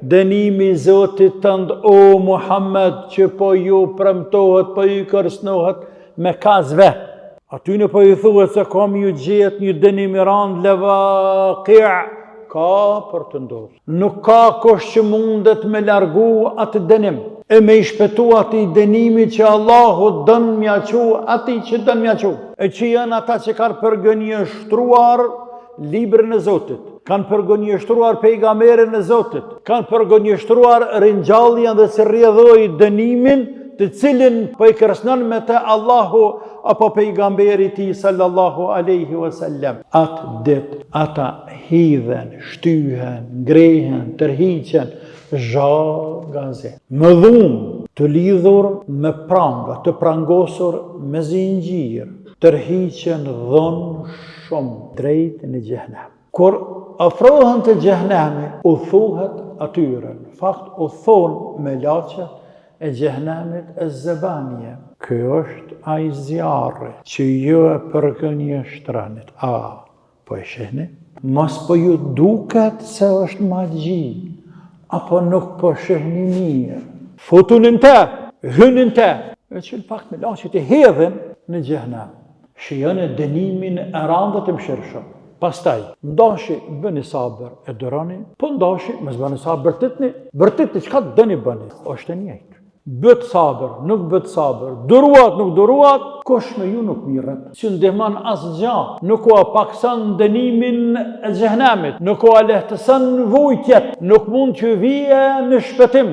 Dënimi i Zotit tënd o Muhammed që po ju premtohet, po ju kërcënohet mekasve. Atyne po ju thuhet se ka me ju gjetë një dënim i randë levaki, ka për të ndodhur. Nuk ka kush që mundet me largu atë dënim, e me i shpëtu atij dënimi që Allahu don m'ja çu, atij që don m'ja çu. E që janë ata që kanë përgënjeshtruar librin e Zotit, kanë përgënjeshtruar pejgamberin e Zotit, kanë përgënjeshtruar ringjalljen dhe si rrjedhojë dënimin të cilin po i kërcënon me të Allahu apo pejgamberi i tij sallallahu alaihi wasallam. Atë ditë ata hidhen, shtyhen, ngrehen, tërhiqen zhagazi. Me dhunë, të lidhur me pranga, të prangosur me zinxhirë, tërhiqen dhunshëm drejt në xhehnem. Kur afrohen te xhehnemi, u thuhet atyre, në fakt u thonë melaqet e xhehnemit ez-zebanije. Ky është ai zjarri që ju e përgënjeshtronit. A po e shihni? Mos po ju duket se është magji, apo nuk po shihni mirë? Futuni në te, hyni në te. E që në fakt melaqet i hedhin në xhehnem. Shijone dënimin e randë dhe të mëshirshëm. Pastaj, n'dashi bëni sabër e duroni, po n'dashi mos bëni sabër, bërtitni, bërtitni çka të doni bëni. Është e njëjtë. Bëtë sabër, nuk bëtë sabër, duruat, nuk duruat, kush me ju nuk mirret, s'ju ndihmon asgja, nuk ua pakson dënimin e xhehnemit, nuk ua lehtëson vujtjet, nuk mund t'ju vije në shpëtim.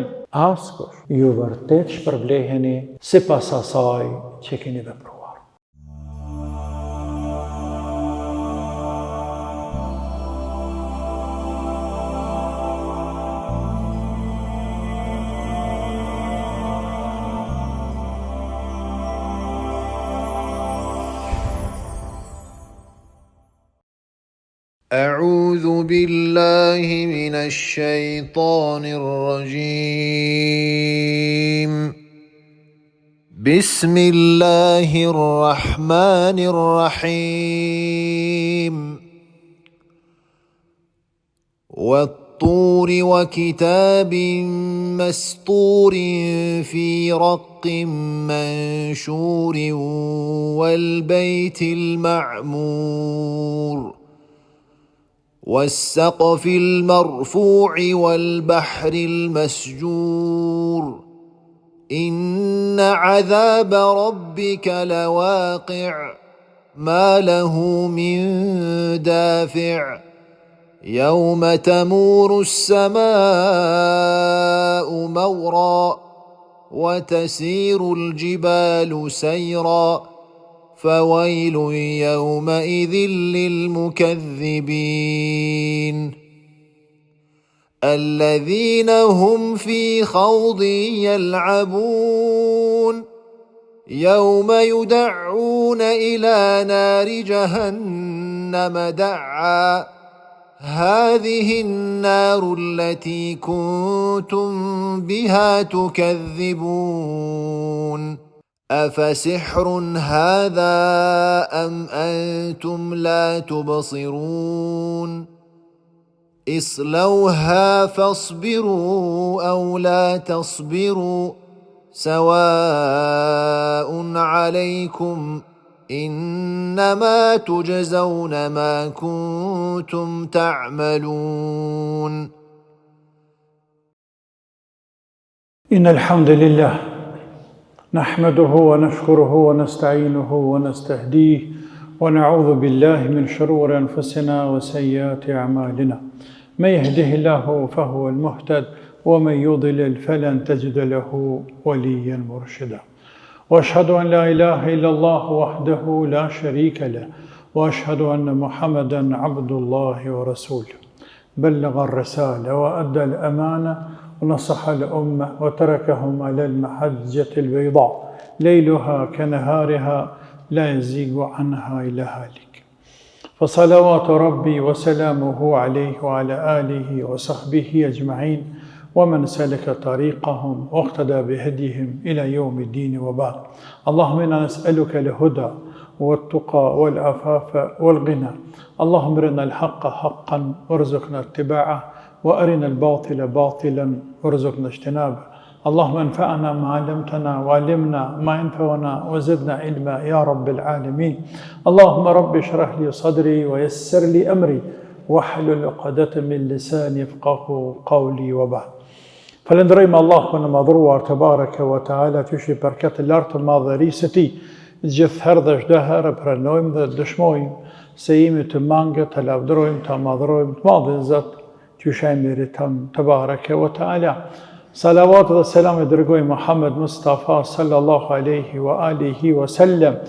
Askush, ju vërtet shpërbleheni sipas asaj që keni vepruar. أعوذ بالله من الشيطان الرجيم بسم الله الرحمن الرحيم والطور وكتاب مسطور في رق منشور والبيت المعمور والسقف المرفوع والبحر المسجور إن عذاب ربك لواقع ما له من دافع يوم تمور السماء مورا وتسير الجبال سيرا فويل يومئذ للمكذبين الذين هم في خوض يلعبون يوم يدعون إلى نار جهنم دعا هذه النار التي كنتم بها تكذبون أفسحر هذا أم أنتم لا تبصرون اصلوها فاصبروا أو لا تصبروا سواء عليكم إنما تجزون ما كنتم تعملون إن الحمد لله نحمده ونشكره ونستعينه ونستهديه ونعوذ بالله من شرور أنفسنا وسيئات أعمالنا من يهده الله فهو المهتد ومن يضلل فلن تجد له وليا مرشدا واشهد ان لا اله الا الله وحده لا شريك له واشهد ان محمدا عبد الله ورسوله بلغ الرساله وادى الامانه ونصح الامه وتركهم على المحجه البيضاء ليلها كنهارها لا يزيغ عنها الا هالك فصلوات ربي وسلامه عليه وعلى آله وصحبه أجمعين ومن سلك طريقهم واقتدى بهديهم إلى يوم الدين وبعد اللهم إنا نسألك الهدى والتقى والعفاف والغنى اللهم ارنا الحق حقا وارزقنا اتباعه وأرنا الباطل باطلا وارزقنا اجتنابه اللهم انفعنا ما علمتنا وعلمنا ما ينفعنا وزدنا علما يا رب العالمين اللهم رب اشرح لي صدري ويسر لي أمري واحلل عقدة من لساني يفقه قولي وبعد Falënderojmë Allahun e Madhëruar tebareke ve teala qysh i përket lartë madhërisë së tij. Gjithherë dhe çdo herë pranojmë dhe dëshmojmë se jemi të mangët ta lavdërojmë, ta madhërojmë të madhin Zot, qysh e meriton tebareke ve teala. Salavat dhe selam i dërgojmë Muhammed Mustafa sallallahu alaihi wa alihi wa sallam,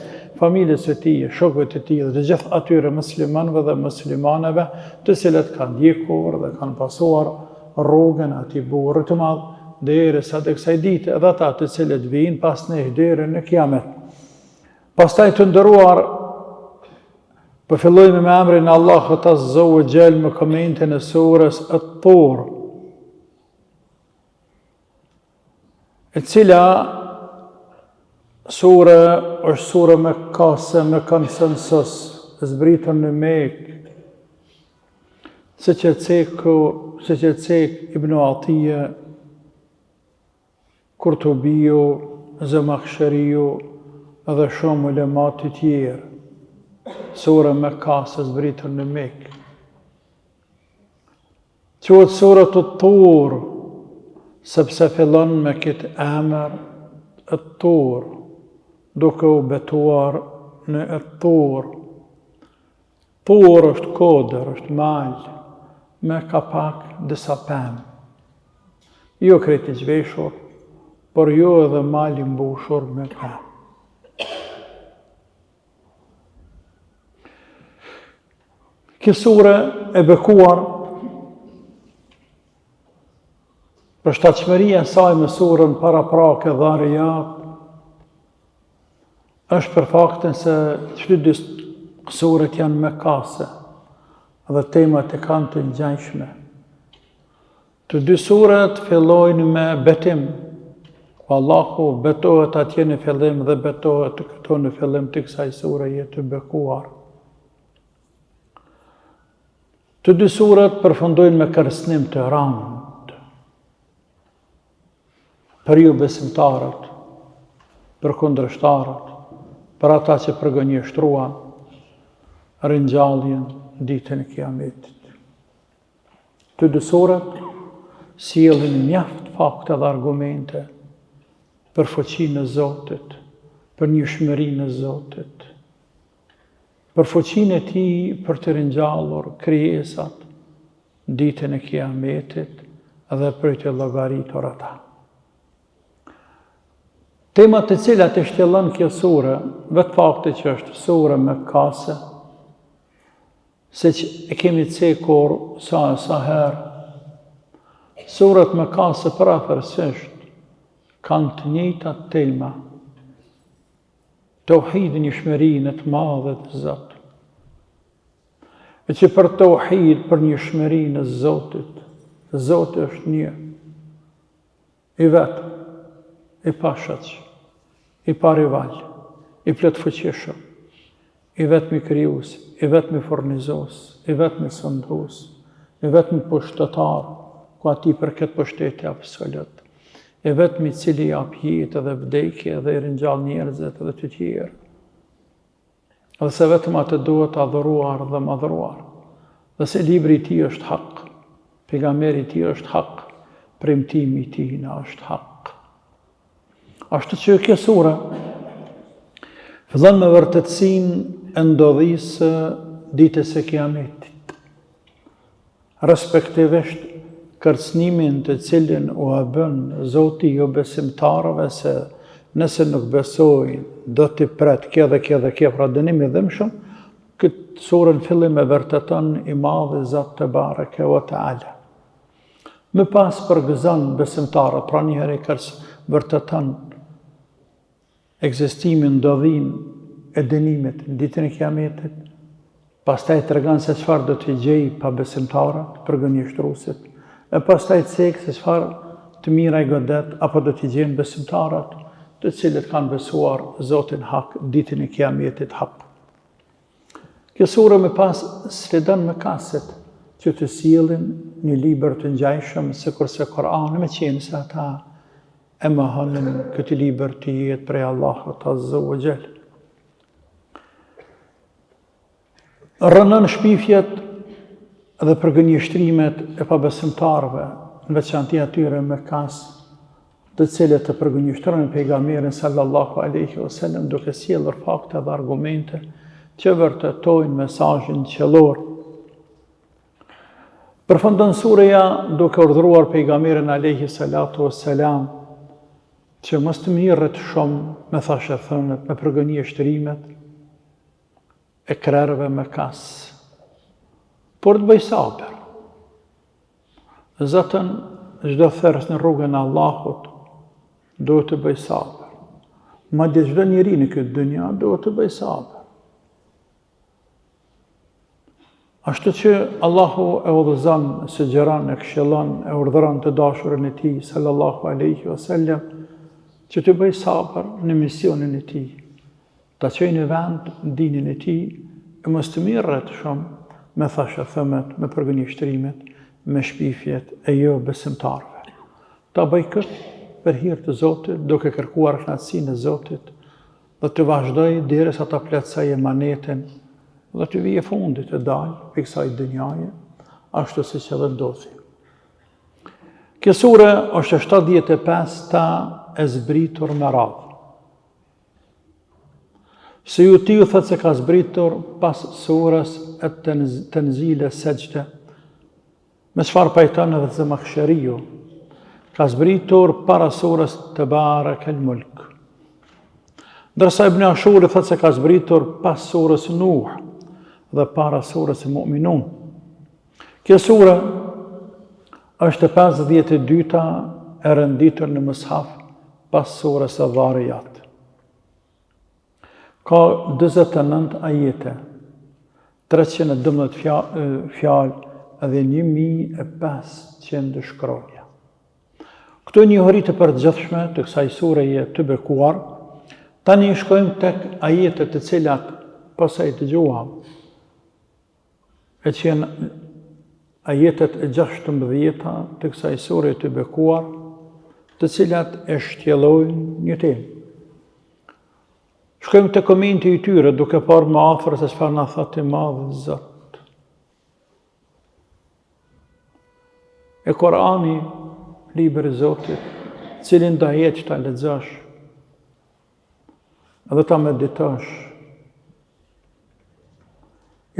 familjes së tij, shokëve të tij dhe të gjithë atyre muslimanëve dhe muslimaneve, të cilët kanë ndjekur dhe kanë pasuar rrugën e atij burri të madh derisa të kësaj dite edhe ata të cilët vijnë pas nesh deri në kiamet. Pastaj të nderuar po fillojmë me emrin e Allahut Azza wa Jall me komentin e surës At-Tur. E cila sure është sure mekase me konsensus, zbritur në Mekë, Siç e ceku, siç e cek Ibn Atije, Kurtubiu, Zemakhsheriu dhe shumë ulema të tjerë. Sure mekase zbritur në Mekë. Quhet suretu Tur, sepse fillon me këtë emër Et-Tur, duke u betuar në Et-Tur. Tur është kodër, është mal, me kapak disa pemë. Jo krejt i zhveshur, por jo edhe mal i mbushur me pemë. Kjo sure e bekuar përshtatshmëria e saj me surën paraprake Dharijat është për faktin se që të dy suret janë mekase dhe temat e kanë të ngjashme. Të dy suret fillojnë me betim, ku Allahu betohet atje në fillim dhe betohet këtu në fillim të kësaj sureje të bekuar. Të dy suret përfundojnë me kërcënim të randë. Për jobesimtarët, për kundërshtarët, për ata që përgënjeshtruan ringjalljen ditën e kiametit. Të dy suret sjellin mjaft fakte dhe argumente për fuqinë e Zotit, për njëshmërinë e Zotit, për fuqinë e tij për të ringjallur krijesat ditën e kiametit dhe për të llogaritur ata. Temat të cilat i shtjellon kjo sure, vetë fakti që është sure mekase, siç e kemi cekur sa e sa herë, suret mekase përafërsisht kanë të njëjtat tema, teuhidin njëshmërinë e të madhit Zot, E që për teuhid, për njëshmërinë e Zotit, Zoti është një, i vetëm, i pashoq, i parival, i plotfuqishëm, i vetmi krijues, i vetmi furnizues, i vetmi sundues, i vetmi pushtetar, ku atij i përket pushteti absolut, i vetmi i cili jap jetë dhe vdekje dhe i ringjall njerëzit dhe të tjerë. Dhe se vetëm atë duhet adhuruar dhe madhëruar. Dhe se libri i tij është hak, pejgamberi i tij është hak, premtimi i tij na është hak. Ashtu që kjo sure fillon me vërtetësinë e ndodhisë së ditës së kiametit. Respektivisht kërcënimin të cilin ua bën Zoti jobesimtarëve se nëse nuk besojnë do t'i pret kjo dhe kjo dhe kjo, pra dënim i dhimbshëm, këtë sure në fillim e vërteton i madhi Zot tebareke ve teala. Më pas përgëzon besimtarët, pra njëherë i kërc vërteton ekzistimin, ndodhinë e dënimit në ditën e Kiametit, pastaj tregon se çfarë do të gjejë pabesimtarët, përgënjeshtruesit, e pastaj cek se çfarë të mira i godet apo do t'i gjejnë besimtarët, të cilët kanë besuar Zotin Hak, ditën e Kiametit Hak. Kjo sure më pas sfidon mekasit që të sjellin një libër të ngjajshëm sikurse Kur'ani, meqenëse ata e mohonin këtë libër të jetë prej Allahut Azza wa Jall. Rrënon shpifjet dhe përgënjeshtrimet e pabesimtarëve, në veçanti atyre Mekas, të cilët e përgënjeshtronin pejgamberin sallallahu alaihi wasallam duke sjellur fakte dhe argumente që vërtetojnë mesazhin qiellor. Përfundon sureja duke urdhëruar pejgamberin alaihi salatu wassalam që mos të mirret shumë me thashethënet, me përgënjeshtrimet, e krerëve Mekas, por të bëjë sabër. Zaten, çdo thirrës në rrugën e Allahut, duhet të bëjë sabër. Madje çdo njeri në këtë dynja duhet të bëjë sabër. Ashtu që Allahu e udhëzon, sugjeron, e këshillon, e urdhëron të dashurin e tij, sallallahu aleyhi wa sallam, që të bëjë sabër në misionin e tij. Ta çojë në vend dinin e tij e mos të mirret shumë me thashethemet, me përgënjeshtrimet, me shpifjet e jobesimtarëve. Ta bëjë këtë për hir të Zotit, duke kërkuar kënaqësinë e Zotit dhe të vazhdojë derisa ta plotësojë emanetin dhe të vijë fundi të dalë prej kësaj dynjaje, ashtu siç edhe ndodhi. Kjo sure është e 75-ta e zbritur me radhë. Sejutiu thotë se ka zbritur pas surës Et-Tenzil es-Sexhde, me çfarë pajton edhe Zemakhsheriu, ka zbritur para surës Tebarekel Mulk. Ndërsa Ibn Ashuri thotë se ka zbritur pas surës Nuh dhe para surës Mu'minun. Kjo sure është e 52-ta e renditur në mushaf pas surës Dhariyat. Ka 49 ajete, 312 fjalë dhe 1500 shkronja. Këto njohuri të përgjithshme të kësaj sureje të bekuar, tani shkojmë tek ajetet të cilat posa i dëgjuam, e që janë ajetet e 16 të kësaj sure të bekuar, të cilat e shtjellojnë një temë. Shkojmë te komenti i tyre, duke parë më afër se çfarë na thotë i madhi Zot. E Korani, libër i Zotit, cilindo ajet që ta lexosh, Dhe ta meditosh,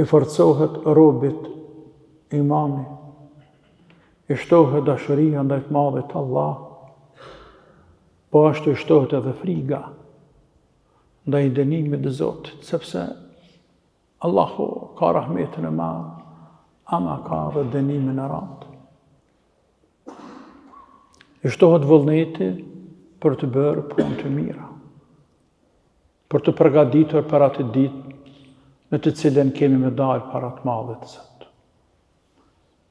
i forcohet robit imani, i shtohet dashuria ndaj të madhit Allah, po ashtu i shtohet edhe friga ndaj dënimit të Zotit, sepse Allahu ka rahmetin e madh, ama ka dhe dënimin e randë. I shtohet vullneti për të bërë punë të mira, për t'u përgatitur për atë ditë në të cilën kemi me dalë para të madhit Zot.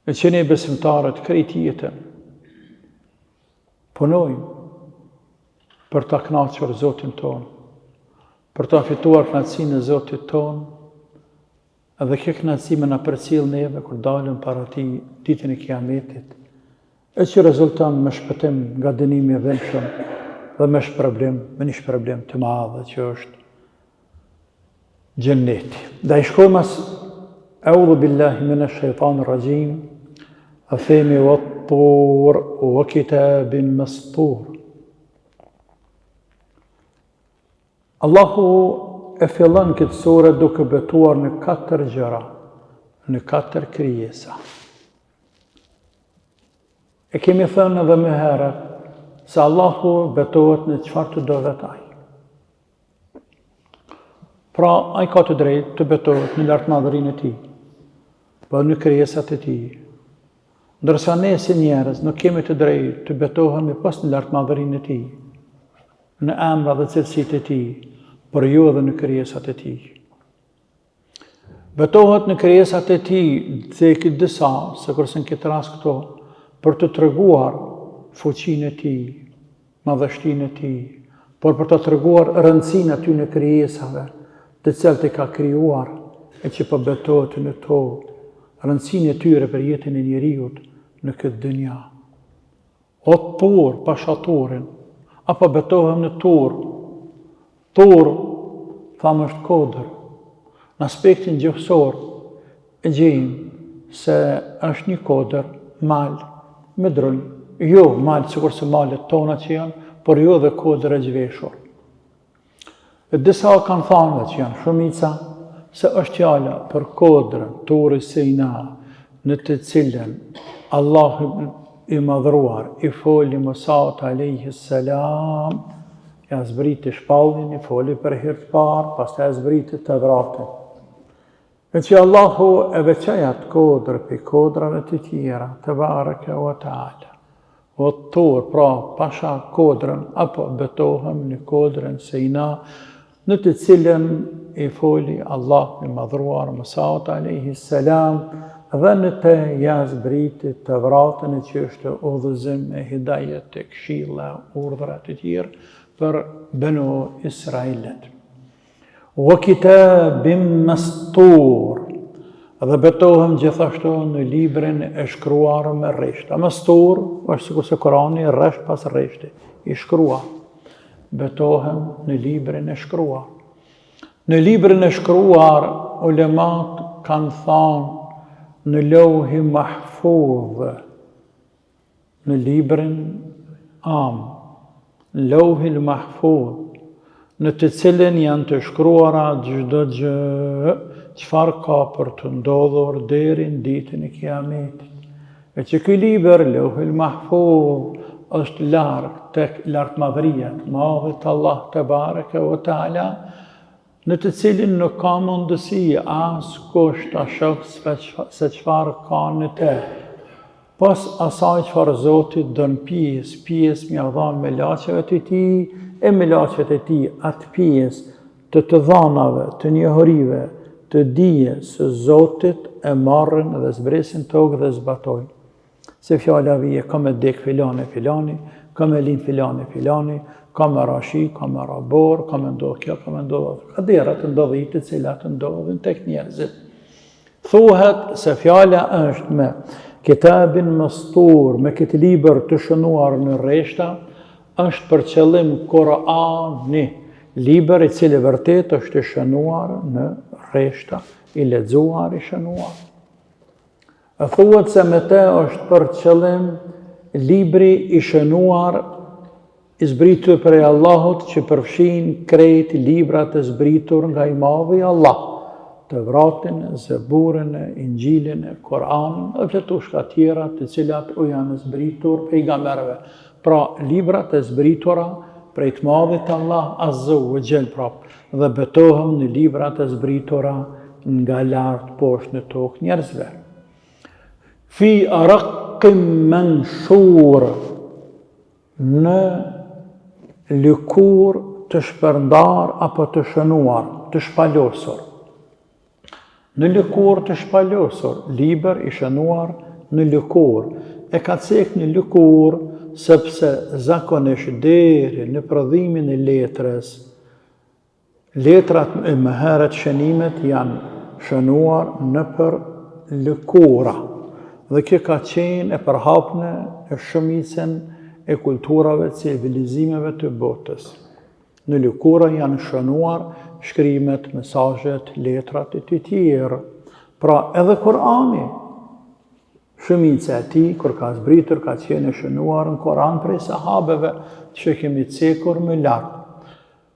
E që ne besimtarët krejt jetën, punojmë për ta knaqur Zotin tonë, për ta fituar knaqësinë e Zotit tonë, Edhe kjo kënaqësi me na përcjell neve kur dalim para tij ditën e Kiametit, e që rezulton me shpëtim nga dënimi i dhimbshëm dhe me shpërblim, me një shpërblim të madh që është xhenneti. Ndaj shkojmë as Eudhu billahi min ash-shaytan rajim, e themi wa tur wa kitabin mastur. Allahu e fillon këtë sure duke betuar në katër gjëra, në katër krijesa. E kemi thënë edhe më herët se Allahu betohet në çfarë të do vetë ai. Pra, ai ka të drejtë të betohet në lartmadhërinë e tij, po në krijesat e tij. Ndërsa ne si njerëz nuk kemi të drejtë të betohemi pos në lartmadhërinë e tij. në emra dhe cilësitë e tij, por jo edhe në krijesat e tij. Betohet në krijesat e tij, ceki disa, sikurse në këtë rast këto, për të treguar fuqinë e tij, madhështinë e tij, por për të treguar rëndësinë e atyne krijesave, të cilat i ka krijuar e që po betohet në to, rëndësinë e tyre për jetën e njeriut. në këtë dynja. Wat-Tur, pasha Turin, apo betohem në Tur. Tur, thamë është kodër. Në aspektin gjuhësor, e gjejmë se është një kodër, mal, me drunj. Jo mal sikurse malet tona që janë, por jo dhe kodër e zhveshur. E disa kanë thanë dhe që janë shumica, se është fjala për kodrën Turi Sina, në të cilën Allahu i madhruar i foli Musaut alejhi selam, ia zbriti shpalljen, i foli për herë të parë, pastaj ia zbriti Tevratin. E që Allahu e veçoi atë kodër prej kodrave të tjera, tebareke ue teala. Wat-Tur, pra pasha kodrën, apo betohem në kodrën Sina, në të cilën i foli Allahu i madhruar Musaut alejhi selam, dhe në të ia zbriti Tevratin e që është udhëzim e hidajet e këshilla, urdhra të tjerë për Benu Israilet. Wa kitabim mastur dhe betohem gjithashtu në librin e shkruar me rreshta. Mastur është sikurse Kurani rresht pas rreshti, i shkruar. Betohem në librin e shkruar. Në librin e shkruar ulemat kanë thanë në Lauhi Mahfudh në librin amë, në Lauhil Mahfudh, në të cilin janë të shkruara çdo gjë, çfarë ka për të ndodhur deri në ditën e Kiametit. E që ky libër, Lauhil Mahfudh, është larg tek lartmadhëria e të madhit Allah tebareke ve teala, në të cilin nuk ka mundësi askush ta shohë se çfarë ka në të, pos asaj çfarë Zoti don pjesë, pjesë me ia dhanë melaqeve të tij, e melaqet e tij atë pjesë të të dhanave, të njohurive, të dijes së Zotit e marrin dhe zbresin tokë dhe zbatojnë. Se fjala vije, ka me dek filani e filani, ka me lind filani e filani, ka me ra shi, ka me ra borë, ka me ndodhë kjo, ka me ndodhë ato. Kaderet ndodhitë të cilat ndodhin tek njerëzit. Thuhet se fjala është me kitabin mestur, me këtë libër të shënuar në rreshta, është për qëllim Kurani, libër i cili vërtet është i shënuar në rreshta, i lexuar, i shënuar. E thuhet se me te është për qëllim libri i shënuar i zbritur prej Allahut që përfshin krejt librat e zbritur nga i madhi Allah, Tevratin, Zeburin, Inxhilin, Kur'anin dhe fletushka tjera të cilat u janë zbritur pejgamberëve. Pra, librat e zbritura prej të madhit Allah Azze ue Xhel, pra, dhe betohem në librat e zbritura nga lart poshtë në tokë njerëzve. Fi rakkim menshur në lëkurë të shpërndarë apo të shënuar, të shpalosur. Në lëkurë të shpalosur, libër i shënuar në lëkurë. E ka cek në lëkurë, sepse zakonisht deri në prodhimin e letrës, letrat e më herët shënimet janë shënuar nëpër lëkura. Dhe kjo ka qenë e përhapne në shumicën e kulturave, civilizimeve të botës. Në lëkura janë shënuar shkrimet, mesazhet, letrat e të tjerë. Pra edhe Kurani, shumica e tij, kur ka zbritur, ka qenë e shënuar në Kuran prej sahabeve që kemi cekur më lart.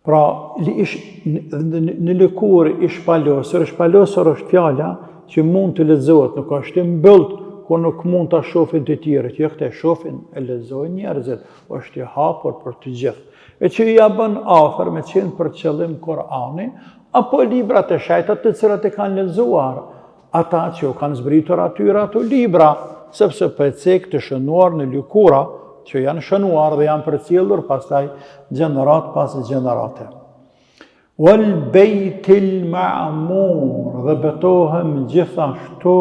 Pra, ish, në lëkurë i shpalosur, i shpalosur është fjala që mund të lexohet, nuk është i mbyllt, ku nuk mund ta shohin të tjerët, jo këtë e shohin e lexojnë njerëzit, është i hapur për të gjithë. E që ia bën afër me qenë për qëllim Kurani, apo librat e shejta të cilat e kanë lexuar ata që u kanë zbritur atyre ato libra, sepse po e cek të shënuar në lëkura që janë shënuar dhe janë përcjellur pastaj gjeneratë pas gjenerate. Wal bejtil ma'mur dhe betohem gjithashtu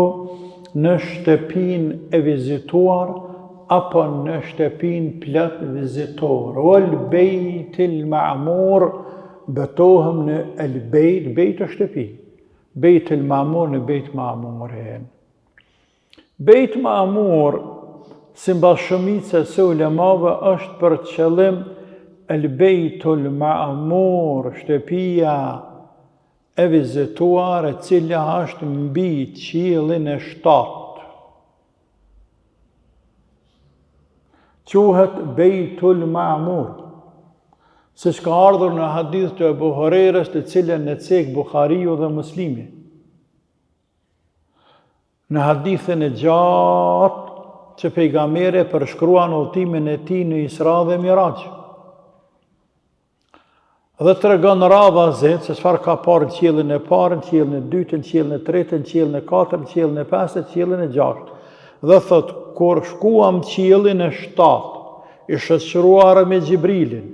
në shtëpinë e vizituar apo në shtëpinë plot vizitorë. Wal bejtil ma'mur betohem në el bejt, bejt është shtëpi. Bejtil ma'mur në bejt ma'murin. Bejt ma'mur. Simbas shumicës së ulemave është për qëllim El Bejtul Ma'mur, shtëpia e vizituar e cila është mbi qiellin e shtatë. Quhet Bejtul Ma'mur. Siç ka ardhur në hadith të Ebu Hurejrës të cilën e cek Buhariu dhe Muslimi. Në hadithin e gjatë që pejgamberi e përshkruan udhëtimin e tij në Isra dhe Miraxh. Dhe tregon radhazi se çfarë ka parë në qiellin e parë, në qiellin e dytë, në qiellin e tretë, në qiellin e katërt, në qiellin e pestë, në qiellin e gjashtë. Dhe thotë, kur shkuam në qiellin e shtatë, i shoqëruar me Xhibrilin,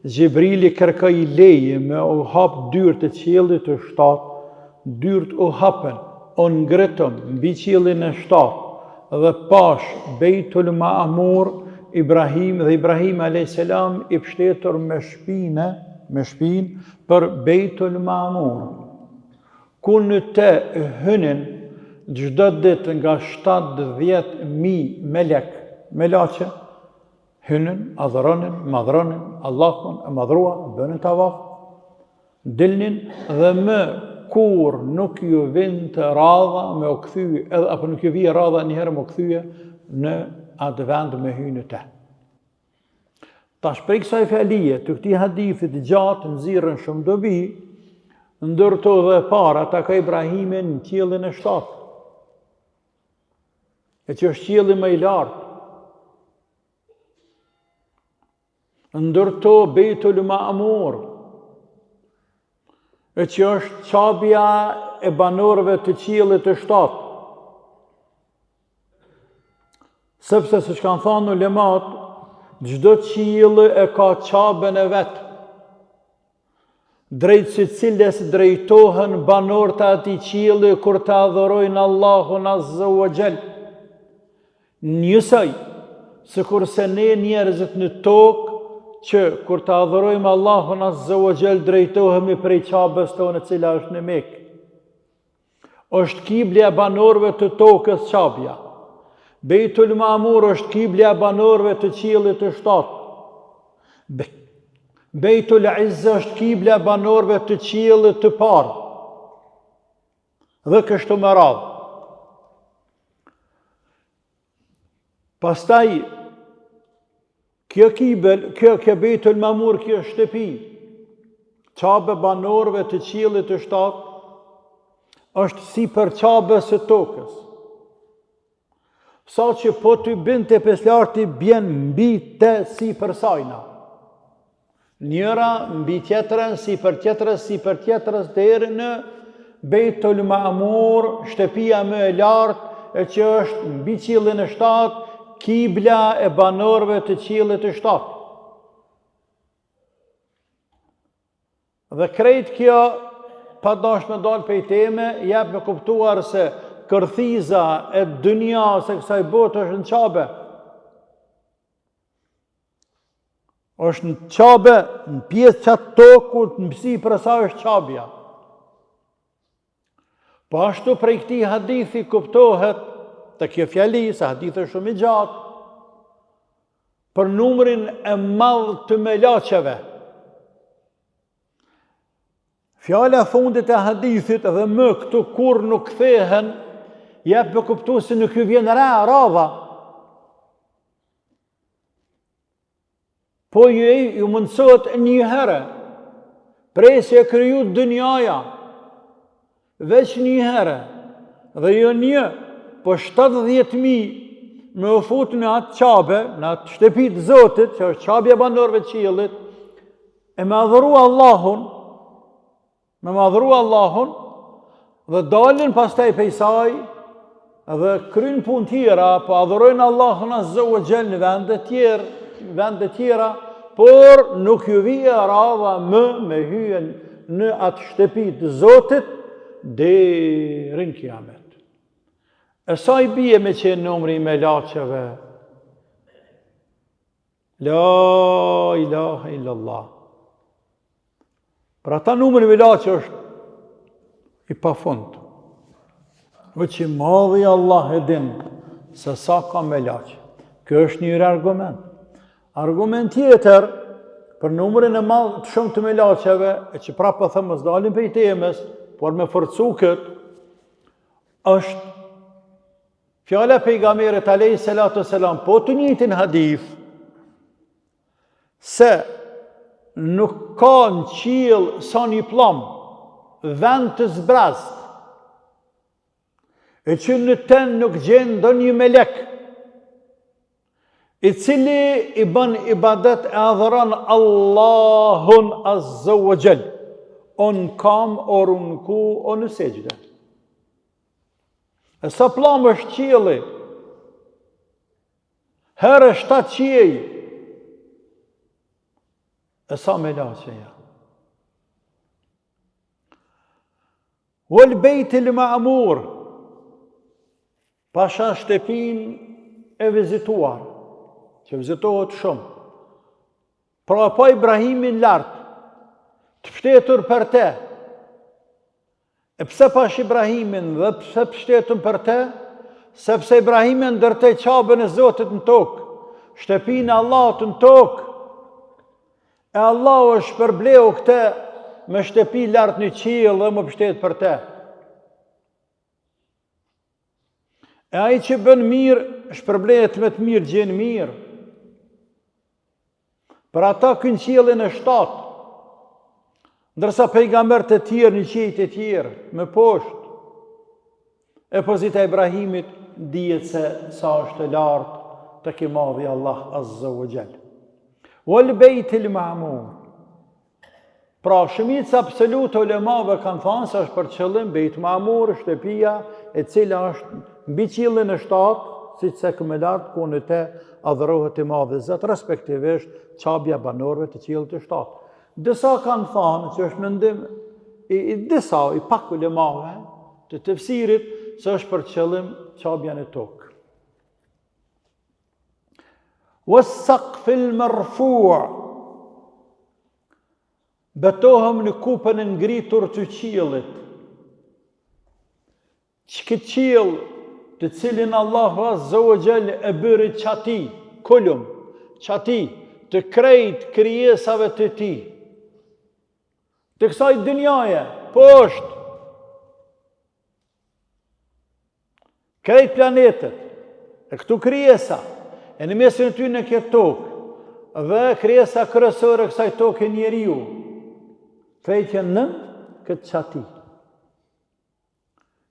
Xhibrili kërkoi leje me u hap dyert e qiellit të shtatë, Dyert u hapën, u ngritëm mbi qiellin e shtatë dhe pashë Bejtul Ma'mur, Ibrahim dhe Ibrahim alayhis salam i pshtetur me shpinë, me shpinë për Bejtul Ma'mur. Ku në te hynin çdo ditë nga 70.000 melek, melaqe, hynin, adhuronin, madhronin, Allahun e madhruar, bënin tavaf, Dilnin dhe më kurrë nuk ju vinte radha me u kthy, edhe apo nuk ju vije radha njëherë me u kthy në atë vend me hy në te. Tash prej kësaj fjalie, të këtij hadithi të gjatë nxirren shumë dobi, ndër to dhe e para takoi Ibrahimin në qiellin e shtatë. E që është qielli më i lartë. Ndër to Bejtul Ma'mur, e që është qabja e banorëve të qiellit të shtatë. Sepse siç kanë thanë ulemat, çdo qiell e ka qaben e vet. Drejt së cilës drejtohen banorët e atij qielli kur të adhurojnë Allahun Azza wa Jall. Njësoj, sikurse ne njerëzit në tokë që kur të adhurojmë Allahun Azza wa Jall drejtohemi prej qabes tonë e cila është në Mekë. Është kiblja e banorëve të tokës Qabja. Bejtul Mamur është kiblja e banorëve të qiellit të shtatë. Bejtul Izze është kiblja e banorëve të qiellit të parë. Dhe kështu me radhë. Pastaj, kjo kibel, kjo, kjo Bejtul Mamur, kjo shtëpi, qabe e banorëve të qiellit të shtatë, është sipër qabes së tokës. Saqë po të binte prej s'larti bjen mbi të sipër sajna. Njëra mbi tjetrën, sipër tjetrës, sipër tjetrës, deri në Bejtul Ma'mur, shtëpia më e lartë, e që është mbi qiellin e shtatë, kibla e banorëve të qiellit të shtatë. Dhe krejt kjo, pa dashtë me dalë pej teme, jep me kuptuar se kërthiza e dynjasë e kësaj bote është në Qabe. është në Qabe, në pjesë qatë tokut, në sipër saj është Qabja. Po ashtu prej këtij hadithi kuptohet te kjo fjali, se hadithi është shumë i gjatë, për numrin e madh të melaqeve. Fjala e fundit e hadithit dhe më këtu kurrë nuk kthehen, jep me kuptu se nuk ju vjen ra, radha. Po ju, ju mundësohet një herë, prej se u kriju dynjaja, veç një herë, dhe jo një, po 70.000 me u fut në atë qabe, në atë shtëpi të Zotit, që është qabja e banorëve të qiellit, e me adhuru Allahun, Me madhru Allahun dhe dalin pastaj pej saj dhe kryjnë punë tjera, po adhurojnë Allahun azze ue xhel në vende tjerë, vende tjera, por nuk ju vije radha më me hy në atë shtëpi të Zotit deri në kiamet. E sa i bie me qenë numri i melaqeve? La ilaha illallah. Për ata numri i melaqeve është i pafund. Veç i madhi Allah e din se sa ka melaqe. Kjo është një argument. Argument tjetër, për numrin e madh të shumë të melaqeve, e që prapë po them mos dalim prej temës, por me forcu këtë, është fjala e pejgamberit alejhi salatu selam, po të njëjtin hadith, se nuk ka në qiell sa një pllamë, vend të zbrazt, e që në të nuk gjen ndonjë melek, i cili i bën ibadet e adhuron Allahun Azza wa Jall, o në kam, o n'ruku, o në sexhde. E sa pllamë është qielli, herë shtatë qiej, e sa melaqe janë. Wal bejtil ma'mur, pasha shtëpinë e vizituar, që vizitohet shumë. Pra pa Ibrahimin lart, të pshtetur për te. E pse pash Ibrahimin dhe pse pshtetun për te? Sepse Ibrahimi e ndërtoi Qaben e Zotit në tokë, shtëpinë e Allahut në tokë. E Allahu e shpërbleu këtë me shtëpi lart në qiell dhe m'u pështet për te. E ai që bën mirë, shpërblehet me të mirë, gjen mirë. Për ata ky në qiellin e shtatë, ndërsa pejgamberët e tjerë në qiejt e tjerë, më poshtë, E pozita e Ibrahimit dihet se sa është e lartë tek i madhi Allah Azza wa Jall. Wal bejtil ma'mur. Pra, shumica absolute e ulemave kanë thanë se është për qëllim bejt ma'mur, shtëpia e cila është mbi qiellin e shtatë, siç cekëm më lart, ku në te adhurohet i madhi Zot, respektivisht Qabja e banorëve të qiellit të shtatë. Disa kanë thanë që është mendim i, i disa, i pak ulemave, të tefsirit se është për qëllim Qabja në tokë. Was saqfil marfu' Betohem në kupën e ngritur të qiellit. Që këtë qiell të cilin Allahu Azza wa Jall e bëri çati, kulm, çati të krejt krijesave të tij. Të kësaj dynjaje, poshtë, krejt planetet, e këtu krijesa, e në mesin e tyne kjo tokë, dhe krijesa kryesore e kësaj toke njeriu, krejt janë nën këtë çati.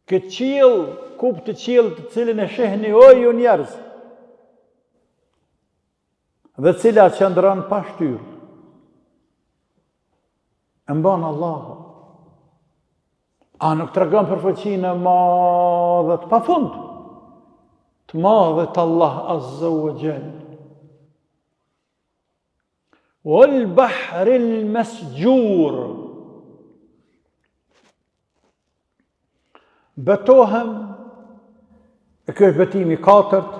Këtë qiell, kupë të qiellit të cilin e shihni o ju njerëz, dhe cila qëndron pa shtyrë. E mban Allahu. A nuk tregon për fuqinë e madhe të pafund? Të madhe të Allah Azza wa Jall. Wal bahril mesxhur. Betohem, e ky është betimi i katërt,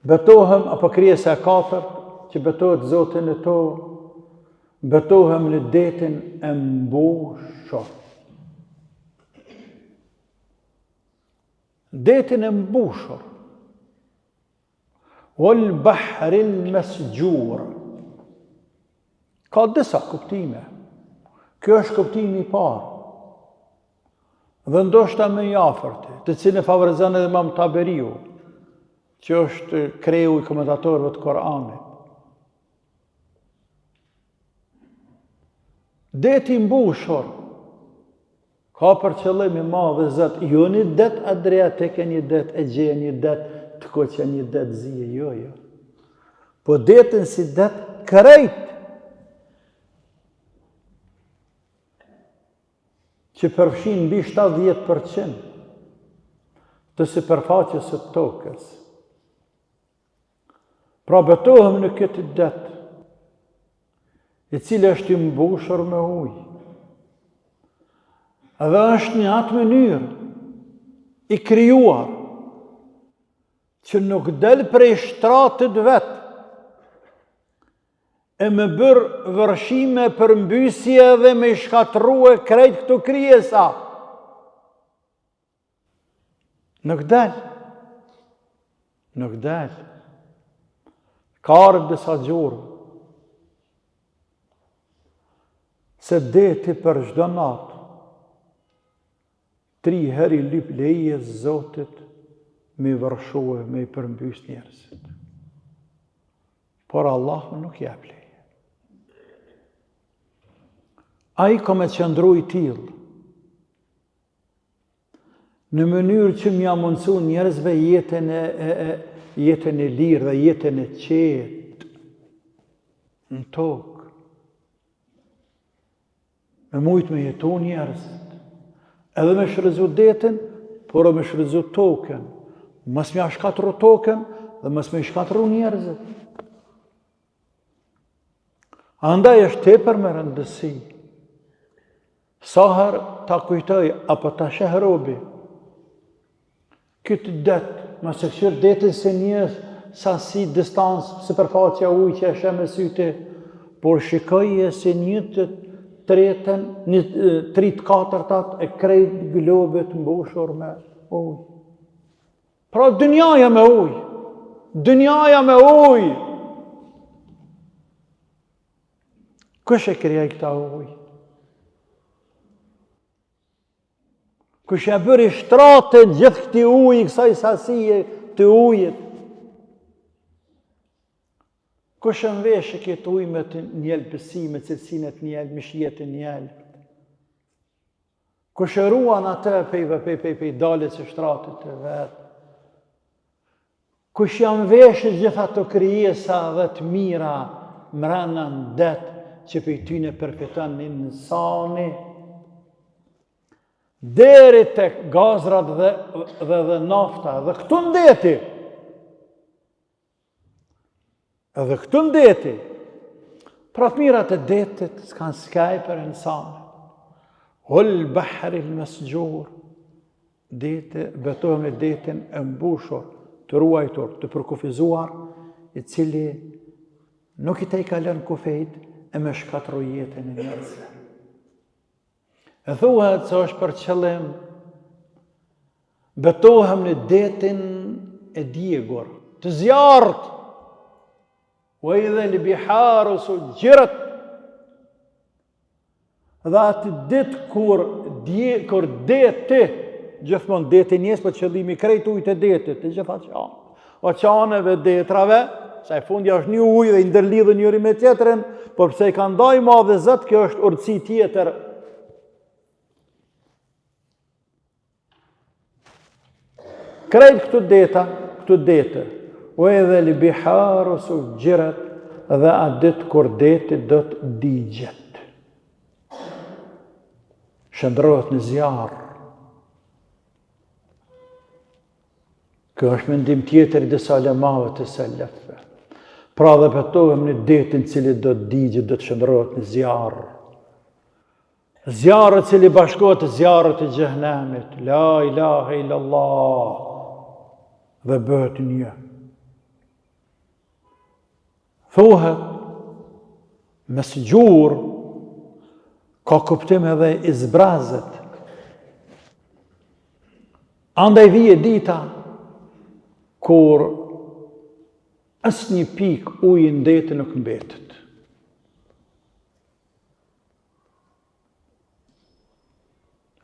betohem, apo krijesa e katërt, që betohet Zoti në to, betohem në detin e mbushur. Detin e mbushur. Wal bahril mesxhur. Ka disa kuptime. Kjo është kuptimi i parë. Dhe ndoshta më i afërti, të cilin e favorizon edhe Imam Taberiu, që është kreu i komentatorëve të Koranit. Deti i mbushur Ka për qëllim i madhi Zot, jo një det Adriatik e një det Egje, një det të kuq e një det zi, jo, jo. Po detin si det krejt, që përfshin mbi 70% të sipërfaqes së tokës. Pra betohem në këtë det, i cili është i mbushur me ujë. Dhe është në atë mënyrë i krijuar që nuk del prej shtratit vet e me bërë vërshime përmbysje dhe me i shkatërrue krejt këto krijesa. Nuk del. Nuk del. Ka ardhë disa gjurmë. Se deti për çdo natë, tri herë i lyp leje Zotit me i vërshue, me i përmbys njerëzit. Por Allahu nuk jep leje. Ai ka me qëndru i tillë, në mënyrë që me ia mundësu njerëzve jetën e, e, e, jetën e lirë dhe jetën e qetë në tokë. Me mujtë me jetu njerëzit, edhe me shfrytëzu detin, por edhe me shfrytëzu tokën, mos me ia shkatrru tokën dhe mos me i shkatrru njerëzit. Andaj është tepër me rëndësi, Sa herë ta kujtoj apo ta sheh robi këtë det, mos e kqyr detin si një sasi distancë sipërfaqja ujë që e sheh me sytë, por shikoje si një të tretën, një tri të katërtat e krejt globit mbushur me ujë. Pra dynjaja me ujë, dynjaja me ujë. Kush e krijoi këta ujë? Kush e bëri shtratin gjithë këtij uji, kësaj sasie të ujit? Kush e mveshi këtë ujë me të njelpësi, me cilësinë e të njelmë, me shije të njelmë? Kush e ruan atë pej, pej, pej, pej daljes së shtratit të vet? Kush ia mveshi gjithë ato krijesa dhe të mira mrena në det që pej tyne përfiton insani deri tek gazrat dhe dhe dhe nafta dhe këtu në deti Edhe këtu në deti, pra të mirat e detit s'kanë skaj për insanin. Vel bahril mesxhur, deti, betohem në detin e mbushur, të ruajtur, të përkufizuar, i cili nuk i tejkalon kufijt e me shkatrru jetën e njerëzve. E thuhet se është për qëllim betohem në detin e djegur, të zjarrt. Wa idhel biharu suxhxiret. Dhe atë ditë kur dje, kur deti, gjithmonë deti njës, po qëllimi krejt ujët e detit, të gjitha që janë. Oqeaneve, detrave, se e fundja është një ujë dhe i ndërlidhun njëri me tjetrin, por pse i ka nda i madhi Zot, kjo është urtësi tjetër. Krejt këto deta, këto dete, ue idhel biharu suxhxiret dhe atë ditë kur deti do të digjet. Shndërrohet në zjarr. Kjo është mendim tjetër i disa ulemave të selefëve. Pra dhe betohem në detin cili do të digjet, do të shndërrohet në zjarr. Zjarr i cili bashkohet zjarrit të xhehnemit. La ilahe illallah. Dhe bëhet një. Thuhet, mesxhur, ka kuptim edhe i zbrazët. Andaj vjen dita, kur asnjë pikë uji në det nuk mbetet.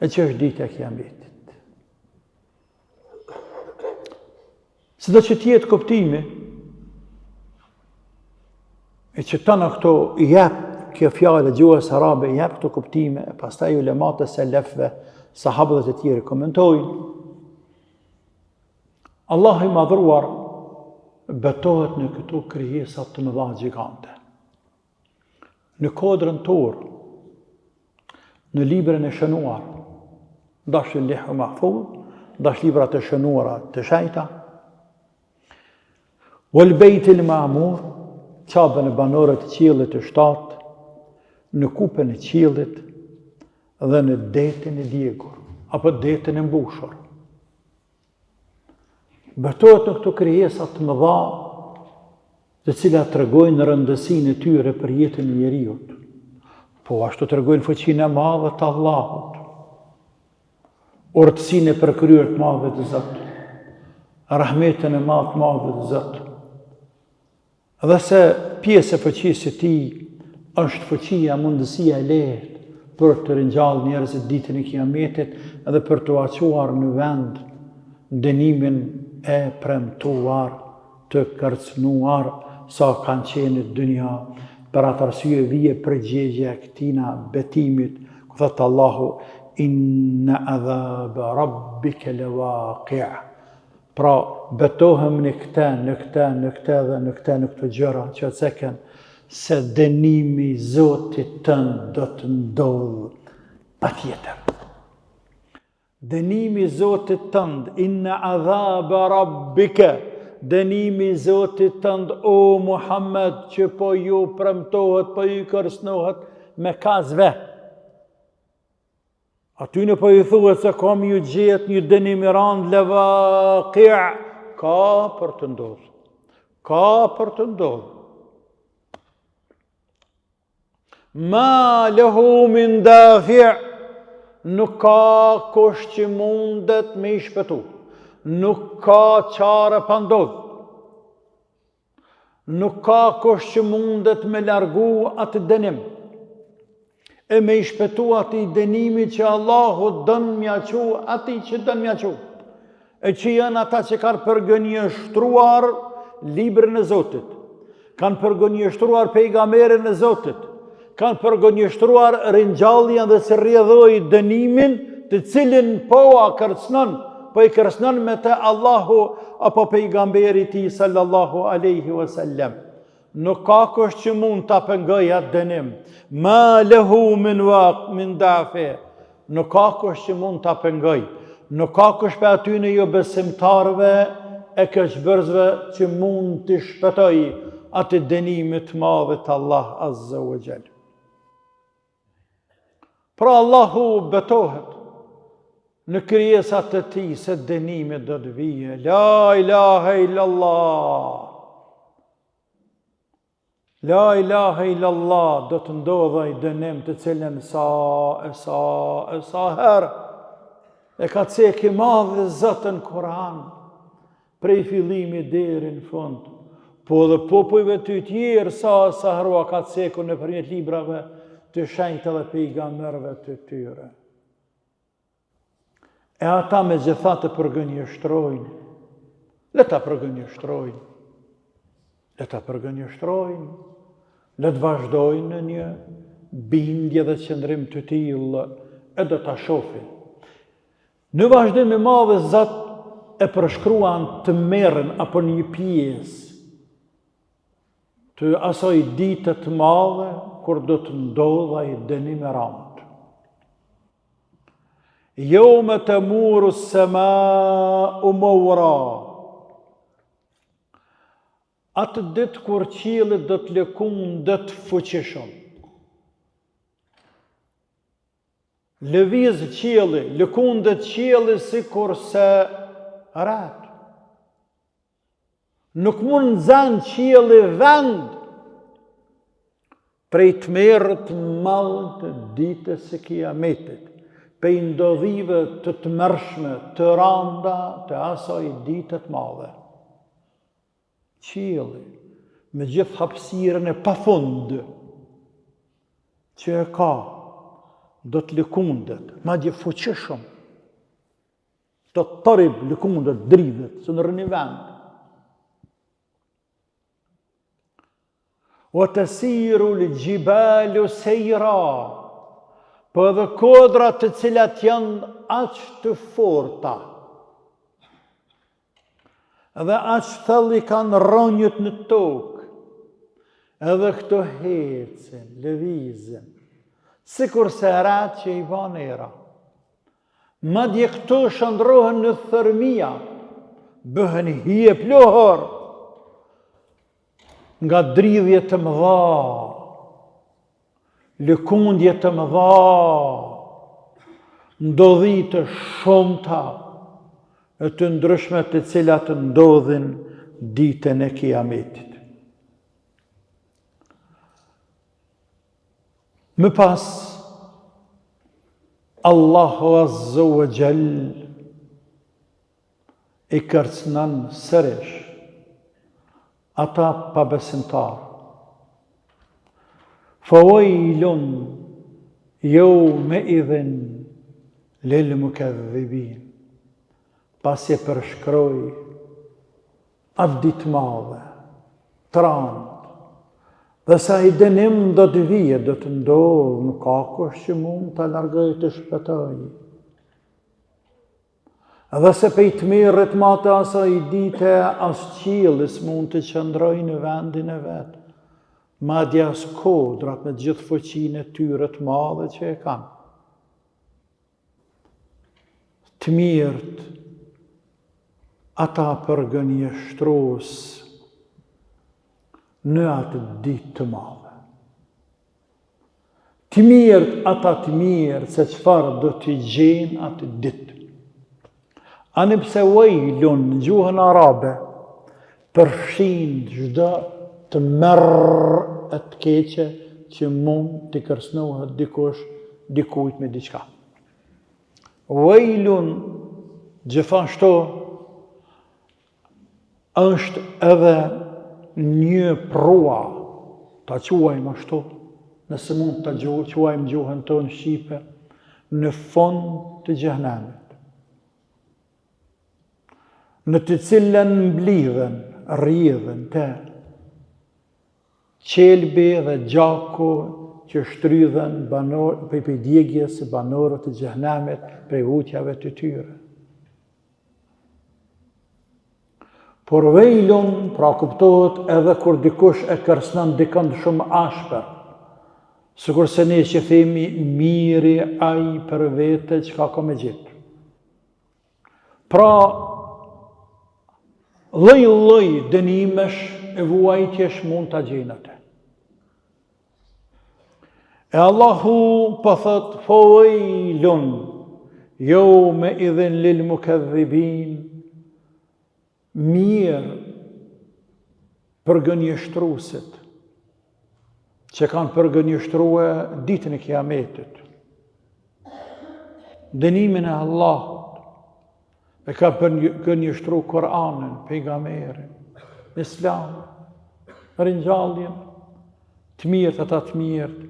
E që është dita e kiametit. Sido që të jetë kuptimi, e që tana këto i jep kjo fjalë e gjuhës arabe, i jep këto kuptime, e pastaj ulemat e selefve, sahabët dhe të tjerë komentojnë. Allahu i madhëruar betohet në këto krijesa të mëdha gjigante. Në kodrën Tur, në librin e shënuar, dash Levhu Mahfudh, dash librat e shënuara të shejta, Wal Bejtil Mamur, Qabën e banorët të qiellit të shtatë, në kupën e qiellit dhe në detin e djegur, apo detin e mbushur. Betohet në këto krijesa të mëdha, të cilat tregojnë rëndësinë e tyre për jetën e njeriut. Po ashtu tregojnë fuqinë e madhe të Allahut. Urtësinë e përkryer të madhit Zot. Rahmetin e madh të madhit Zot. Dhe se pjesë e fuqisë së tij është fuqia, mundësia e lehtë për të ringjallë njerëzit ditën e Kiametit dhe për t'ua çuar në vend dënimin e premtuar, të kërcënuar sa kanë qenë në dynja. Për atë arsye vije përgjigja e këtina betimit, ku thotë Allahu inna adhaba rabbika lawaqi'. Pra, betohem në këtë, në këtë, në këtë dhe në këtë, në këto gjëra që ceken, se dënimi i Zotit tënd do të ndodhë patjetër. Dënimi i Zotit tënd, inna adhaba rabbike, dënimi i Zotit tënd, o Muhammed, që po ju premtohet, po ju kërcënohet mekasve. Atyne po ju thuhet se ka me ju gjetë një dënim i randë levaki, ka për të ndodhë. Ka për të ndodhë. Ma lehu min dafi, nuk ka kush që mundet me i shpëtu. Nuk ka çare pa ndodhë. Nuk ka kush që mundet me largu atë dënim e me i shpëtu atij dënimi që Allahu don m'ja çu atij që don m'ja çu. E që janë ata që kanë përgënjeshtruar librin e Zotit, kanë përgënjeshtruar pejgamberin e Zotit, kanë përgënjeshtruar ringjalljen dhe si rrjedhojë dënimin të cilin po ua kërcënon, po i kërcënon me të Allahu apo pejgamberi i tij sallallahu alaihi wasallam. Nuk ka kush që mund ta pengojë atë dënim. Ma lehu min waq min dafi. Nuk ka kush që mund ta pengojë. Nuk ka kush prej atyne jobesimtarëve e keqbërësve që mund t'i shpëtojë atij dënimit të madh të Allah Azza wa Jall. Pra Allahu betohet në krijesat e tij se dënimi do të vijë. La ilaha illallah. La ilaha illallah do të ndodhë ai dënim të cilin sa e sa e sa herë e ka cek i madhi Zot në Kur'an prej fillimi deri në fund. Po edhe popujve të tjerë sa e sa herë ua ka cekur nëpërmjet librave të shenjtë dhe pejgamberëve të tyre. E ata megjithatë përgënjeshtrojnë. Le ta përgënjeshtrojnë. Le ta përgënjeshtrojnë. Le të vazhdojnë në një bindje dhe qëndrim të tillë e do ta shofin. Në vazhdim i madhi Zot e përshkruan tmerrin apo një pjesë të asaj dite të madhe kur do të ndodhë ai dënim i randë. Jeume temuru semau meura. Atë ditë kur qielli do të lëkundet fuqishëm. Lëviz qielli, lëkundet qielli sikurse retë. Nuk mund nxanë qielli vend prej tmerrit të madh të ditës së kiametit, prej ndodhive të tmerrshme, të randa të asaj dite të madhe. Qielli, me gjithë hapësirën e pafund që e ka, do të lëkundet, madje fuqishëm, Tattarib lëkundet, dridhet, s'un rrin n'vend. Wa tesirul xhibalu sejra, po edhe kodrat të cilat janë aq të forta, edhe aq thellë i kanë rrënjët në tokë, edhe këto hecin, lëvizin, sikurse retë që i ban era. Madje këto shndërrohen në thërmija, bëhen hi e pluhur nga dridhje të mëdha, lëkundje të mëdha, ndodhi të shumta e të ndryshme të cilat ndodhin ditën e kiametit. Më pas, Allahu Azza wa Jall. I kërcënon sërish ata pabesimtarë. Fawajlun jeumeidhin lil mukedhibin. Pasi e përshkroi atë ditë të madhe, të randë, dhe se ai dënim do të vijë, do të ndodhë, nuk ka kush që mund ta largojë të shpëtojë. Dhe se pej tmerrit madh të asaj dite, as qielli s'mund të qëndrojë në vendin e vet, madje as kodrat me gjithë fuqinë e tyre të madhe që e kanë. Të mjerët, ata përgënjeshtrues në atë ditë të madhe. Të mjerët ata të mjerë se çfarë do t'i gjejnë atë ditë. Ani pse vejlun në gjuhën arabe përfshin çdo tmerr e të keqe që mund t'i kërcënohet dikush dikujt me diçka. Vejlun gjithashtu është edhe një prrua, ta quajmë ashtu, nëse mund ta quajmë gjuhën tonë shqipe, në fund të xhehnemit, në të cilën mblidhen, rrjedhin te qelbi dhe gjaku që shtrydhen banor, prej prej djegies së banorëve të xhehnemit, prej vujtjeve të tyre. Por vejlun, pra kuptohet edhe kur dikush e kërcënon dikënd shumë ashpër, sikurse ne që themi mjeri ai për vete çka ka me gjetë. Pra, lloj-lloj dënimesh e vuajtjesh mund ta gjejnë atë. E Allahu po thot fawajlun yawma idhin lil mukaththibin mjerë përgënjeshtruesit që kanë përgënjeshtrue ditën e kiametit dënimin e Allahut E ka përgënjeshtru Kur'anin, pejgamberin, Islamin, ringjalljen, të mjerët ata të mjerët,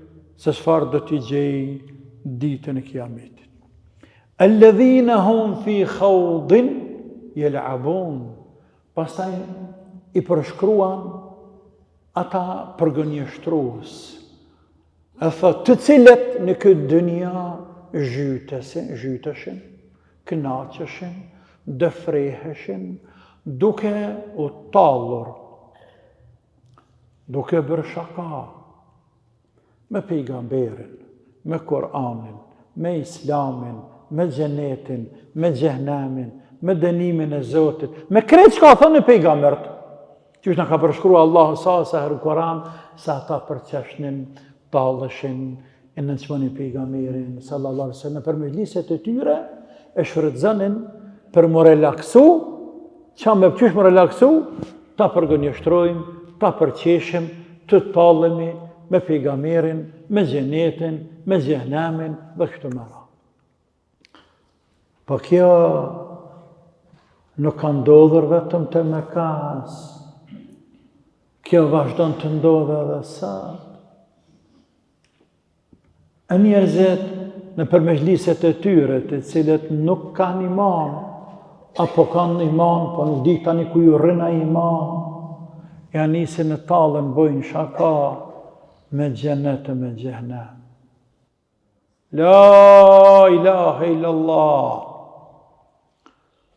se çfarë do t'i gjejë ditën e kiametit. Alladhina hum fi khawdin yal'abun. Pastaj i përshkruan ata përgënjeshtrues E thotë, të cilët në këtë dynja zhytesin, zhyteshin, kënaqeshin, dëfreheshin, duke u tallur, duke bërë shaka me pejgamberin, me Kur'anin, me Islamin, me xhenetin, me xhehnemin, me dënimin e Zotit, me krejt çka thonë pejgamberët. Qysh na ka përshkru Allahu sa sa herë në Kur'an se ata përqeshnin, talleshin, e nënçmonin pejgamberin sallallahu alaihi wasallam për mexhliset e tyre e shfrytëzonin për m'u relaksu, ça me qysh m'u relaksu, ta përgënjeshtrojmë, ta përqeshim, të tallemi me pejgamberin, me xhenetin, me xhehnemin dhe kështu me radhë. Po kjo nuk ka ndodhur vetëm te Mekas. Kjo vazhdon të ndodhë edhe sot. E njerëzit nëpër mexhliset e tyre, të cilët nuk kanë iman, apo kanë iman, po nuk di tani ku ju rrin ai iman, ja nisin e tallen, bojnë shaka me xhenet e me xhehnem. La ilahe illallah.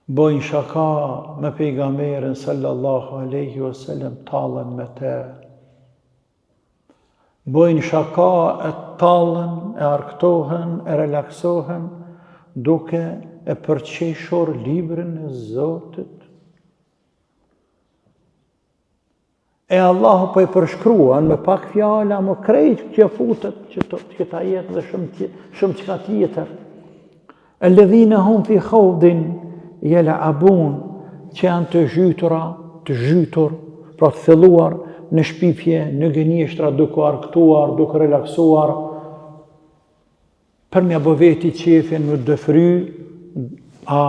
Bojnë shaka me pejgamberin sallallahu aleyhi wa sallam tallen me te. Bojnë shaka e tallen, e arkëtohen, e relaksohen, duke e përqeshur librin e Zotit. E Allahu po e përshkruan me pak fjalë, ama krejt kjo futet që të këtë ajet dhe shumë shumë çka tjetër. Alladhina hum fi khawdin yal'abun, që janë të zhytura, të zhytur, pra të thelluar në shpifje, në gënjeshtra, duke arkëtuar, duke relaksuar, Për m'ia bo veti qefin me dëfry, a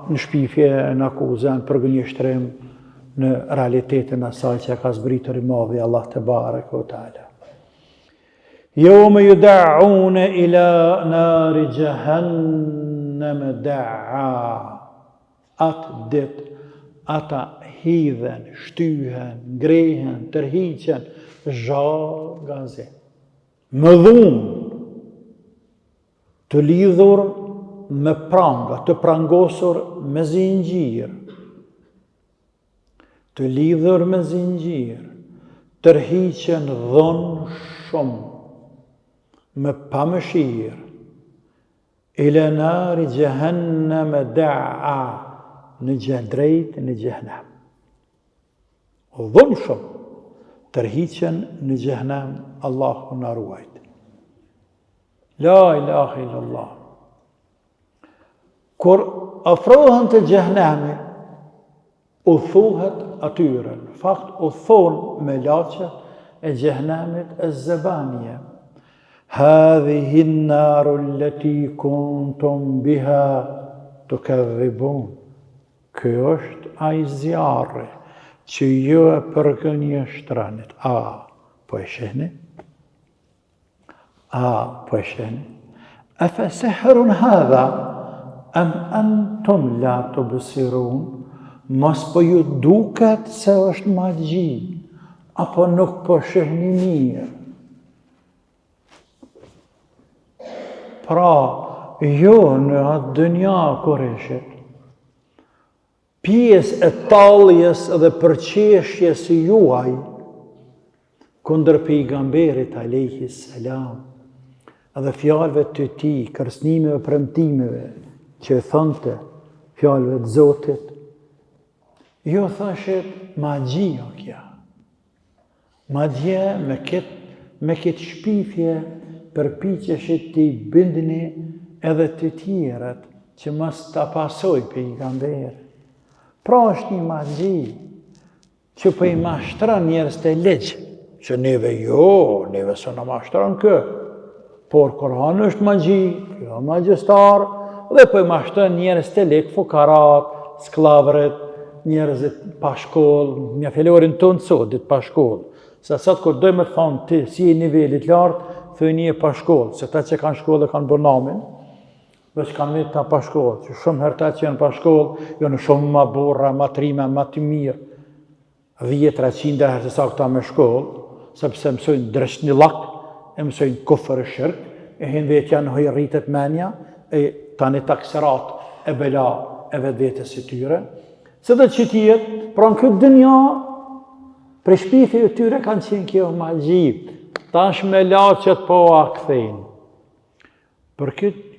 në shpifje, në akuza, në përgënjeshtrim, në realitetin e asaj që e ka zbritur i madhi Allah tebareke ve teala. Jeume judaune ila nari xhehenneme daa. Atë ditë ata hidhen, shtyhen, ngrehen, tërhiqen, zhagazi. Me dhunë, të lidhur me pranga, të prangosur me zinxhir, të lidhur me zinxhir, tërhiqen dhunshëm, me pamëshirë, ila nari xhehenneme daa, në xhe drejt në xhehnem. Dhunshëm, tërhiqen në xhehnem, Allahu na ruajt. La ilaha illallah. Kur afrohen te xhehnemi, u thuhet atyre, në fakt u thonë melaqet e xhehnemit ez-zebanije. Hadhihi naru leti kuntum biha tukedhibun. Ky është ai zjarri që ju e përgënjeshtronit. A, po e shihni? A, po e shihni? Efe sihrun hadha, em entum la tubsirun, mos po ju duket se është magji, apo nuk po shihni mirë. Pra, ju në atë dynja kur ishit, Pjesë e talljes dhe përqeshjes juaj kundër pejgamberit alayhi salam dhe fjalëve të tij, kërcënimeve, premtimeve që e thonte fjalëve të Zotit, ju thoshit magji o kja. Madje me këtë me këtë shpifje përpiqeshit t'i bindni edhe të tjerët që mos ta pasojnë pejgamberin. Pra është një magji që po i mashtron njerëzit e ligj, që neve jo, neve s'na mashtron kë. Por Kur'ani është magji, kjo magjistar, dhe po i mashtron njerëzit e lig, fukarat, skllavrit, njerëzit pa shkollë, në fjalorin tonë të sotit pa shkollë. Se sot kur dojnë me thonë ti si i nivelit lartë, thojnë je pa shkollë, se ta që kanë shkollë e kanë bërë namin, veç kanë vetë ta pa shkollë, që shumë herë ta që janë pa shkollë, janë shumë ma burra, ma trima, ma të mirë, dhjetra qindra herë se sa këta me shkollë, sepse mësojnë dreqnillak, e mësojnë kufër e shirk, e hin vetja në hoj rritet menja, e tani taksirat e bela e vetvetes së tyre. Sido që të jetë, pra në këtë dynja, prej shpifjeve tyre kanë qenë kjo magji, tash melaqet po ua kthejnë. Për këtë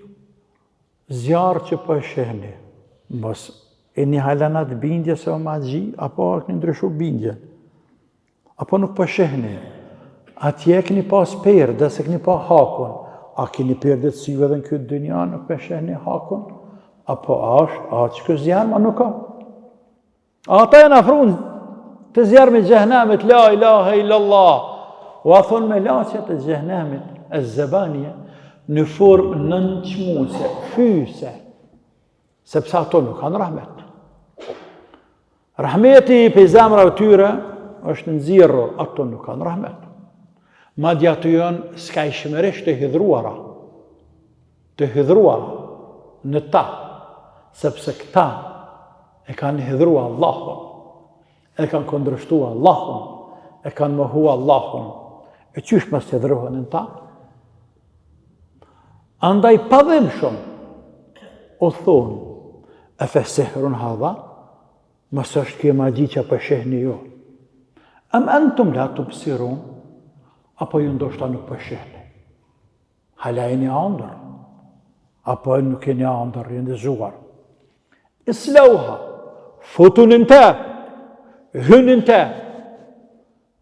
Zjarr që po e shihni, mos jeni hala në atë bindje se o magji, apo a keni ndryshu bindje? Apo nuk po shihni? Atje keni pas perde, s'e keni pa hakun. A keni perde të syve edhe në këtë dynja, nuk po shihni hakun? Apo a është, a që ky zjarr, ma nuk ka? Ata janë afru te zjarmi i xhehnemit, la ilahe illallah. Ua thonë melaqet e xhehnemit, ez-zebanije, në formë nënçmuese, fyese, sepse ato nuk kanë rahmet. Rahmeti prej zemrave tyre është nxjerrur, ato nuk kanë rahmet. Madje ato janë skajshmërisht të hidhruara, të hidhruara në ta, sepse këta e kanë hidhru Allahun, e kanë kundërshtu Allahun, e kanë mohu Allahun, e qysh mos të hidhrohen në ta? Andaj padhimshëm, u thonë, efe sihrun hadha, mos është kjo magji që po shihni ju. Em entum la tubsirun, apo ju ndoshta nuk po shihni. Hala jeni andër, apo nuk jeni andër, jeni zgjuar. Islauha, futuni në te, hyni në te.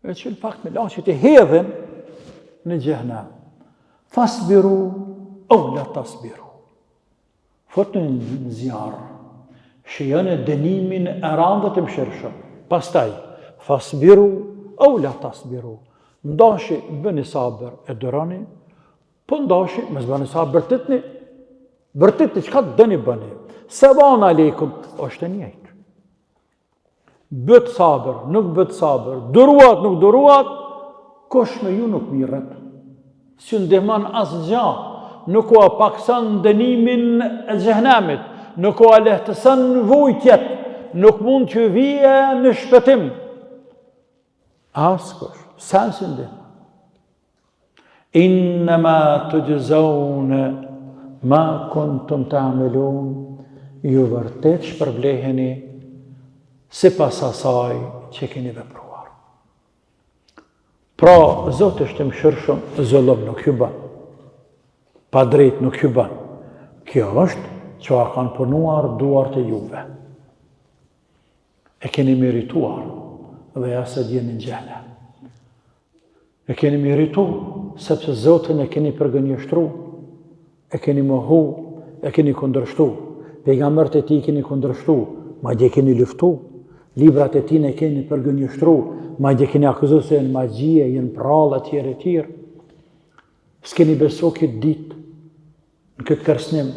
E që në fakt melaqet i hedhin në xhehnem. Fasbiru, eu la tasbiru. Futuni në zjarr, shijone dënimin e randë të mëshirshëm. Pastaj, fasbiru, eu la tasbiru. N'dashi bëni sabër e duroni, po n'dashi, mos bëni sabër titni. Vërtet çka të doni bëni. Sevaun alejkum, është e njëjtë. Bëtë sabër, nuk bëtë sabër, duruat, nuk duruat, kush me ju nuk mirret. S'ju ndihmon asgja, nuk ua pakson dënimin e xhehnemit, nuk ua lehtëson vujtjet, nuk mund t'ju vije në shpëtim. Askush, sen s'ju ndihmon. Innama tuxhzeune ma kuntum ta'melun, ju vërtet shpërbleheni sipas asaj që keni vepruar. Pra, Zoti është i mëshirshëm, zullum nuk ju bën. Padrejt nuk ju bën. Kjo është që ua kanë punuar duart e juve. E keni merituar dhe ja se jeni në xhehnem. E keni meritu, sepse Zotin e keni përgënjeshtru, e keni mohu, e keni kundërshtu, pejgamberët e tij i keni kundërshtu, madje keni luftu, librat e tij i keni përgënjeshtru, madje keni akuzu se janë magjie, janë prrallë, e tjerë, e tjerë. S'keni besu këtë ditë, në këtë kërcnim,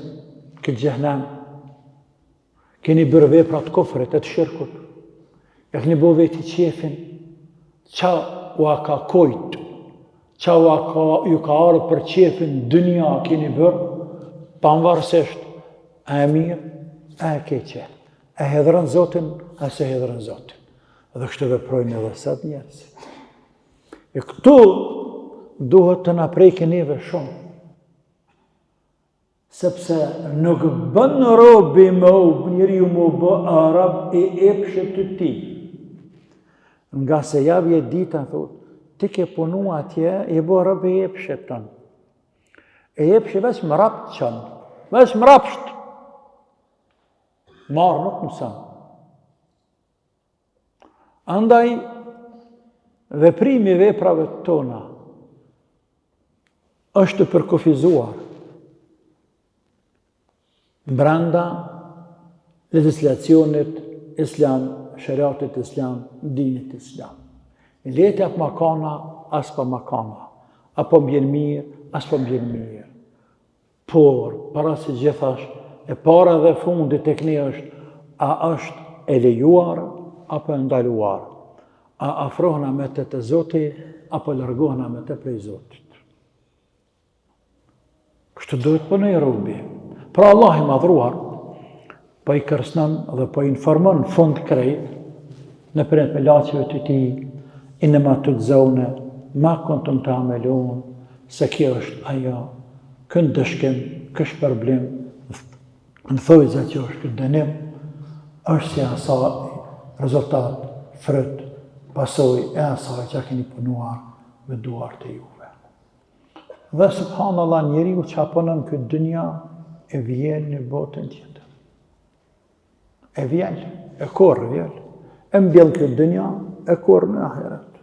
në këtë xhehnem, Keni bërë vepra të kufrit e të shirkut. E keni bo veti qefin. Ça ua ka kojt, ça ua ka, ju ka ardhë për qefin dynja keni bërë, pavarësisht, a e mirë, a e keqe. E hidhron Zotin, a s'e hidhron Zotin. Dhe kështu veprojnë edhe sot njerëzit. E këtu duhet të na prekë neve shumë. Sepse nuk bën robi me u njeriu me u bë rob i epshit të tij. Ngase ja vjen dita, thot, ti ke punu atje, je bo rob i epshit tënd. E epshi veç mrapt çon, veç mrapsht. Marë nuk mëson. Andaj, veprimi i veprave tona është përkufizuar brenda legjislacionit islam, sheriatit islam, dinit islam. Le të ma kana, a s'po ma kana. A po m'vjen mirë, a s'po m'vjen mirë. Por, para së gjithash, e para dhe fundit tek ne është, a është e lejuar apo e ndaluar? A afrohna me të te Zoti apo largohna me të prej Zotit? Kështu duhet punojë robi. Pra Allahu i madhruar, po i kërcënon dhe po informon fund krejt, nëpërmjet melaqeve të tij, innema tuxhzeune ma kuntum ta'melun, se kjo është ajo, ky ndëshkim, ky shpërblim, në thojza që është ky dënim, është si asaj rezultat, fryt, pasojë e asaj që keni punuar me duart e juve. Dhe subhanallah njeriu ça punon n'këtë dynja e vjel në botën tjetër. E vjel, e korr e vjel. E mbjell n'këtë dynja, e korr në ahiret.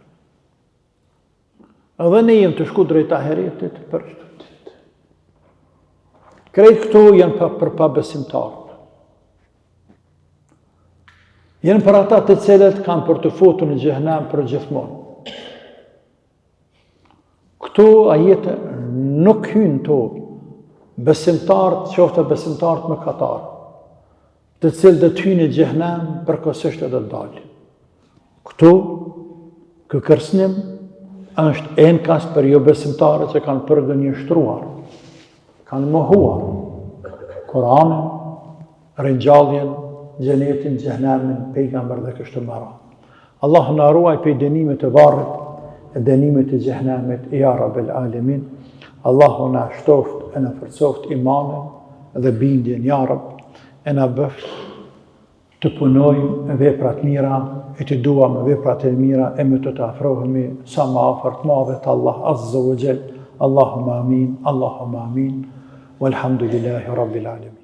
Edhe ne jem tu shku drejt ahiretit për çdo ditë. Krejt këto janë pa, për pabesimtarët. Janë për ata të cilët kanë për t'u futur në xhehnem për gjithmonë. Këto ajete nuk hyjnë te besimtarët, qoftë besimtarët mëkatarë, të cilët do të hyjnë në xhehnem përkohësisht e do të dalin. Këtu ky kërcënim është enkas për jobesimtarët që kanë përgënjeshtruar, kanë mohuar Kur'anin, ringjalljen, xhenetin, xhehnemin, pejgamberët dhe kështu me radhë. Allahu na ruaj prej dënimit të varrit e dënimit të xhehnemit, ja Rabbel Alemin. Allahu na shtoft e na forcoft imanin dhe bindjen, ja Rabb, e na bëft të punojmë vepra të mira e të duam veprat e mira e me të të afrohemi sa më afër të madhit Allah Azza wa Jall. Allahumma amin, Allahumma amin. Walhamdulillahi Rabbil Alamin.